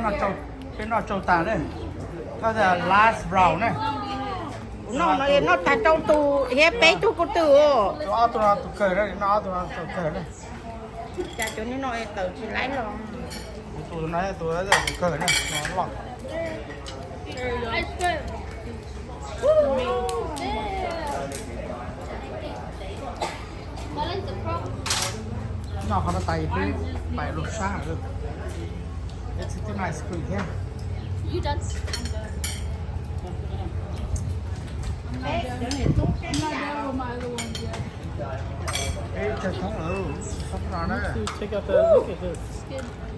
Peb noj tsau tas ne. Koj tias last round ne. Kuv noj no noj tag rau tus thiab peb tug ko tw. Ob tug no tus kawg na, noj ob tug no tus kawg na. Cas cov no tawm tsis laib los. Tus no tus kawg na, no loj. Noj qhov no tas peb pais lug sab lawm. It's too nice food here. Peb tsawg thoob lawm, thoob no na.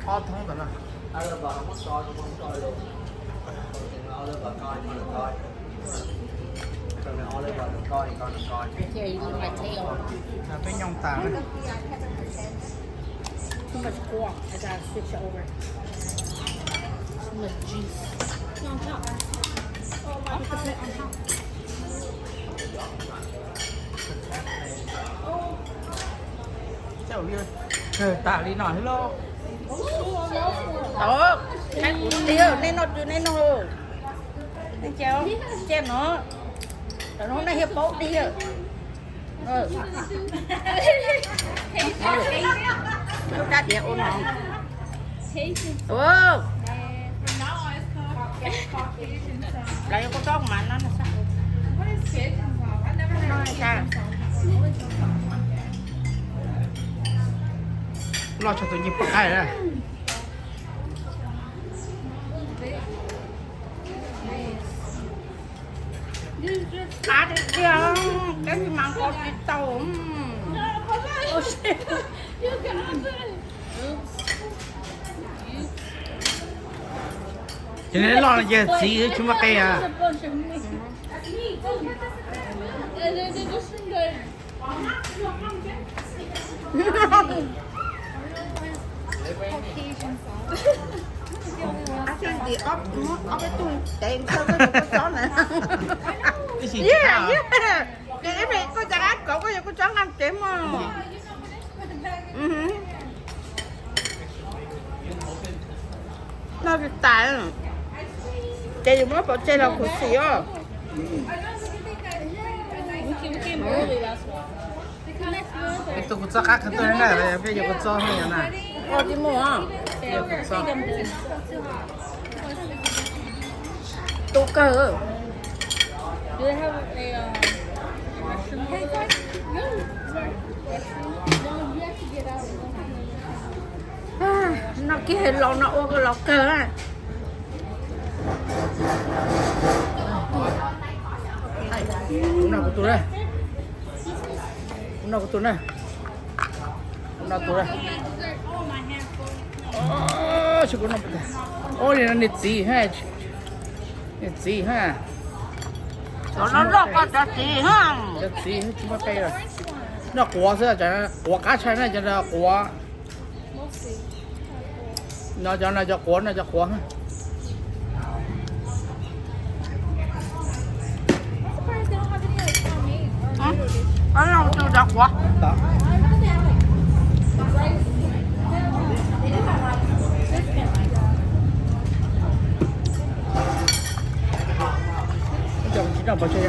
Ob thoob ntawm no. Peb nyooj tas. Too much guac. I gotta switch it over. Too much juice. Kawg tas li no xwb lauj. Tau, saib kuv no tiag, nej noj twg nej noj. Nej cia, cia no. Tam no nej thiaj paub tiag. Lub rab diav ua no. Lawv yuav kua txob mas no. Loj tshaj tus nyiaj poj qaib na. Qab tiag tiag, kab sis mas nqos tsis tau. Ces nej loj no ces txiv tsis muaj qe a. Ob peb tug tev koj yuav kua txob na. Ces ib pliag koj cov qab kauv koj yuav kua txob nqa tsev mog. Noj tsis tas, ces yus muab pov tseg los khuv xim os. Ib tug kua txob qab kawg tuaj na, peb yuav kua txob na. Ua tsis mus. Tus kawg. Noj kiag los no ua los kawg. Kuv noj kuv tus na. Kuv noj kuv tus na. Kuv noj tus na. Tsis kuv noj. Ua li no niag txiv ha. Niag txiv ha. Cov no loj koj cov txiv ha. Cov txiv tsis muaj qe. Noj quav xwb, quav qab tshaj na, cov no quav. No cov no cov quav, no cov quav. Tus cov quav.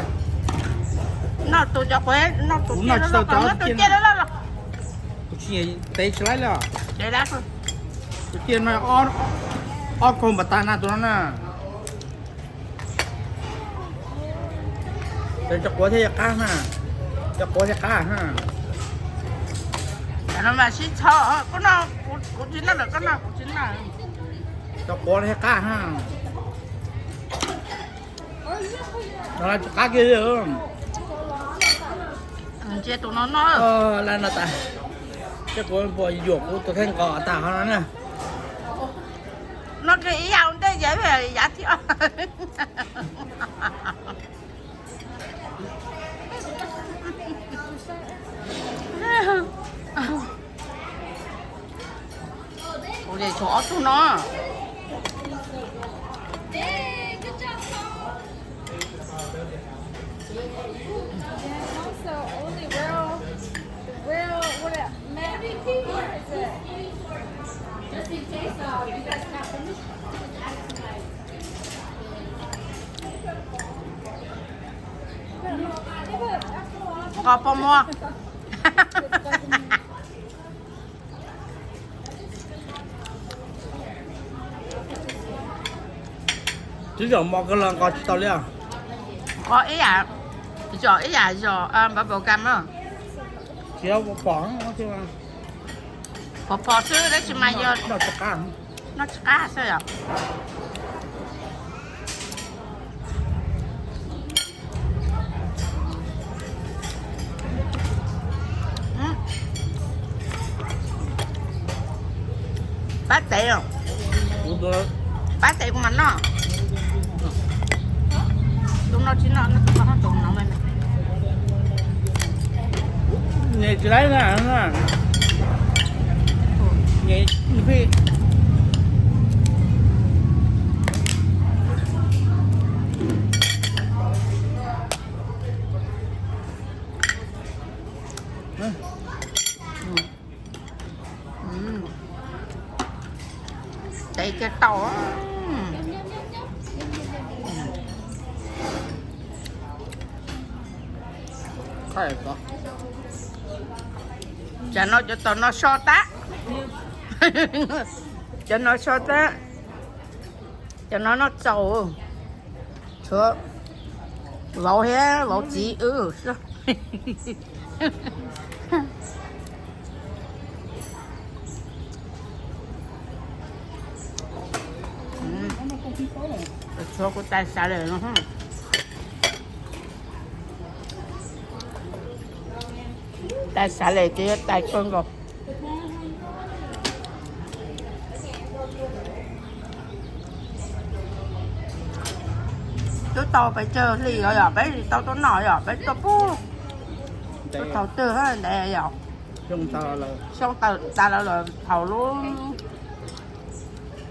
Noj tus cov quav, noj tus ciaj loj loj. Kuv tsis nyiam tev tsis laib li. Tus ciaj no ob kaug npam tas na tus no na. Cov quav thiaj qab na. Cov quav thiaj qab na. Cov no mas sib txhob, koj noj kuv tsis noj lawm, koj noj kuv tsis noj. Cov quav thiaj qab na. Cov no tsis qab kiag li. Ntsia tus no noj. Lawv no tas. Ces kuv puas yuam kuv tus kheej nqos tas qhov no na. Noj kiag ib yam ua ntej yav, yav thib ob. Kuv ces tshuav ob tug no. Nqos pos muag. Twb zaum mov kawg los nqos tsis tau li os. Nqos ib yam, zom ib yam zom bubble gum na. Tsis pom, pom pom xwb tab sis mas yog noj tsis qab xwb yom. Pab tes, pab tes kuv mam noj. Tus no tsis noj, tus no, tus no. Nyem tsis laib na, nyem phi. Tes kiag tau. Tsam no cov tom no so tab, cov no so tab, cov no noj txaus. Tshuav vauv thiab vauv txiv wb xwb. Tshuav kuv tais xav lawm no. Tais xav lawm ces yog tais kawg nkaus. Twb tau pes tsawg hli os yom, peb tsis tau tuaj noj yom, peb tuaj pub, tuaj thaum twg ntev yom. Xyoo tas lawm, tas lawm thaum lub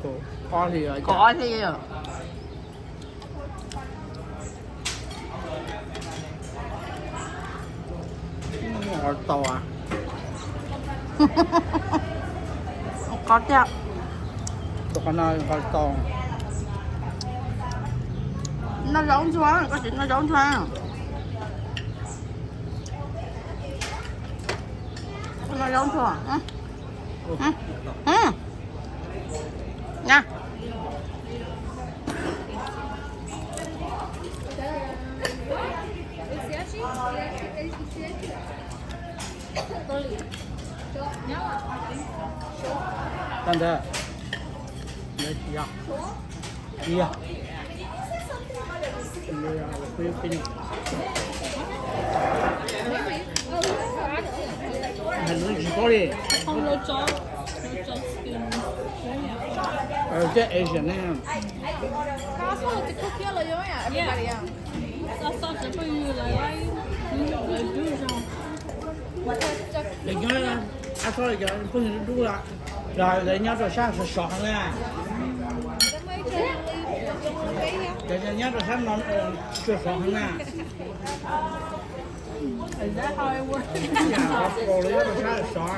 kaum ob hli. Qos tiag. Tus qos no qos tau. Noj zaub ntxuag, koj tsis noj zaub ntxuag. Noj zaub ntxuag. Nha. Tag ntawd. Ib yog. Thiab Asian ne. Lawv nyob, ab txhob cov phooj ywg dub dub, los lawv nyob rau sab sov sov heev na. Cov nyob rau sab no tsuag sov heev na. Ib yam qos paus los nyob rau sab sov.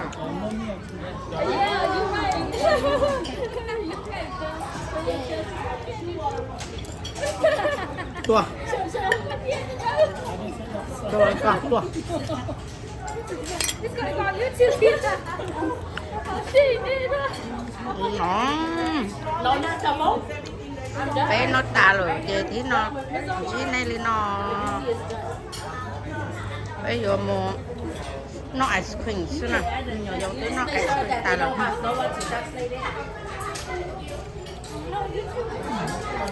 Tuaj. Tuaj. No, peb noj tas lawm ces thib no ntsib nej li no. Peb yuav mus noj ice cream xwb na. Nyuam yaus twb noj ice cream tas lawm.